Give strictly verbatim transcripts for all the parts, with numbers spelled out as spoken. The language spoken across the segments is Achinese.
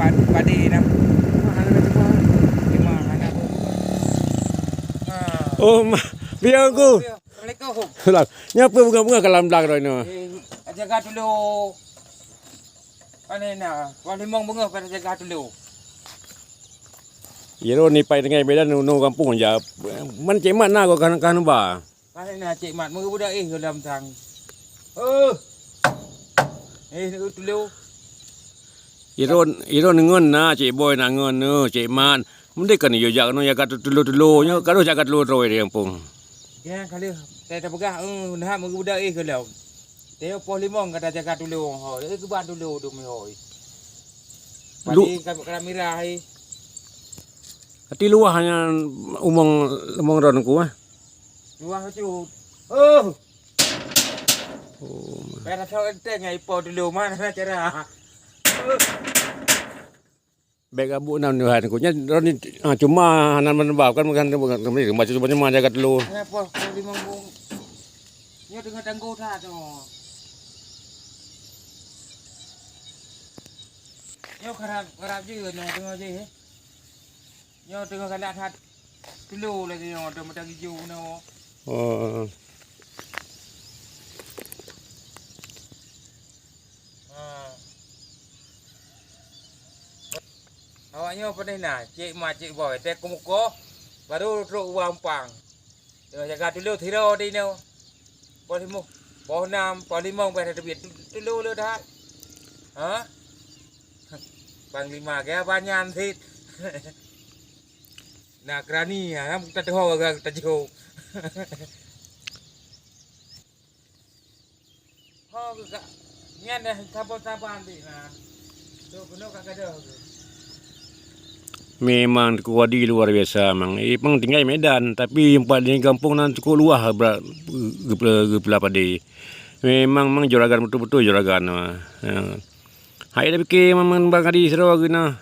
Pad-, padé nah. Wah, hana ada tempat. Memang hana apa-apa. Ha. Oh, ma-, biar aku. Assalamualaikum. Salam. Nyoe peue beungoh-beungoh ka lam blang droeneuh? Eh, jaga tulô. Pane na, wah limong beungoh ka jaga tulô. Iro ni pai tinggai Medan, nu gampông ja. Man cék mat na ko kan, kan ba. Pane na cék mat, meubudak eh dalam tang. Oh. Eh, tulô. Iro, iro ngon na, cék boy na ngon, cék mat. Mending kan yo jak keunoe jak ka tulô-tulô nyoe, ka jak ka tulô droe di gampông. Jangan kali, saya tak peugah, eh, nah meubudak eh dalam. Teuh poh limong ka tajaga tulô ho, eh, keuban tulô dum ho. Lu- Padi ka, ka mirah hai. Ati luwah nyan umong, umong ron ku ah. Luwah cut. Oh. Oh. Payah rasa enteng ai po tulô mana cara. Bèk gabuk nan Tuhan ku. Nyan droe ni, ah, cuma hana meuneuba kan, bukan, bukan, bukan, cuma, cuma jaga tulô. Kenapa? Kalau limong bung. Nyo tengah tanggo that tu. Nyo karab, karab je, nyo tengah je, eh. Nyo tengah galak that. Tulô lagi nyo, ada mata hijau nyo. Oh. Ha. Awak nyoe peunah na, cék ma cék boy, teuh keumukoh, baru trok u umpang. Nyoe jaga tulô sidroe di nyoe. Poh limong, poh nam, poh limong bèk teubiet. Tu-, tulô le that. Ha? Panglima gaya banyan sit. Na keurani, ha, kita teuho, kita teuho. Ho geuh ka, nyan dah saban-saban dek na. Tu keunoe ka gadoh tu. Memang Teungku Wadi luar biasa mang. Eh, pang tinggai Medan, tapi empat di gampông nan cukup luah geupla-, geupla-, geupula padé. Memang mang juragan beutôi-beutôi juragan. Ha. Hai dah pike memang Bang Adi sidroe geuh na.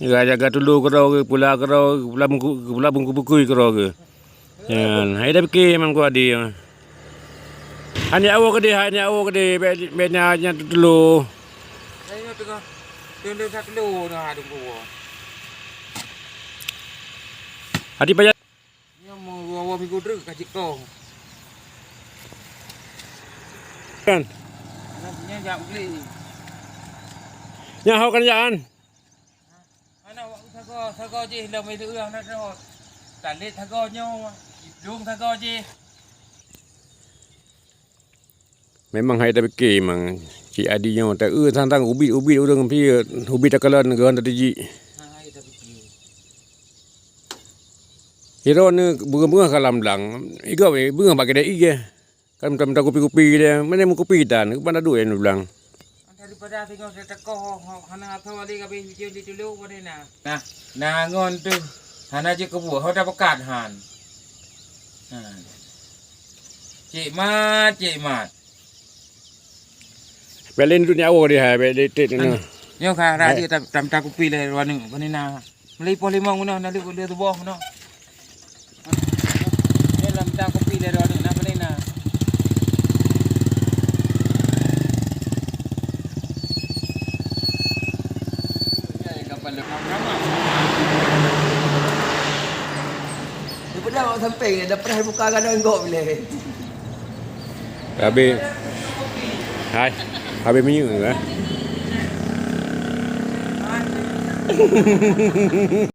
Jaga-jaga tulô keudroe, pula keudroe, pula bungku, pula bungku bukui keudroe. Nyan, hai dah pike memang ku adi. Hana awoe keudeh, hana awoe keudeh, bèk, bèk nyan, nyan tulô. Hai nyoe teungoh, teungoh sa tulô nyoe adeueng kuwoe. Adi payah. Nyoe meu dua minggu treuk ka cit kong. Kan? Nyoe jak beli. Nyan ho kan jak an. Anak wak sagoe, sagoe jih lom ileueng na droe. Talet sagoe nyoe, iplueng sagoe jih. Memang hai tapike memang cit adi nyoe ta-eu tang-tang ubit-ubit ureueng pih, ubit takalon geuh han tateujiek. Ha, hai tapike. Sidroe ni beungoh-beungoh ka lam blang, igob beungoh bak keude ie. Kan mita-mita kupi-kupi dia, mana meukupi tan, ban adu nyan blang. Daripada singoh teukoh hana asoe lé ka beh ujeuen di tulô pane na. Nah, na ngon teuh hana jeuet keubuet, ho tapeugah han. Ha. Cik Mat, Cik Mat. Bèk lé duek nyawa dia hai, bèk lé tet na. Nyoe ka rajik tam tam kupi lé ruaneueng pane na. Meuli poh limong meunoe na lé lé tuboh meunoe. Nyoe lam ta kupi lé droe na pane na. Daripada awak samping ni, dah pernah buka gadang gok bila. Habis. Hai. Habis minyak ke?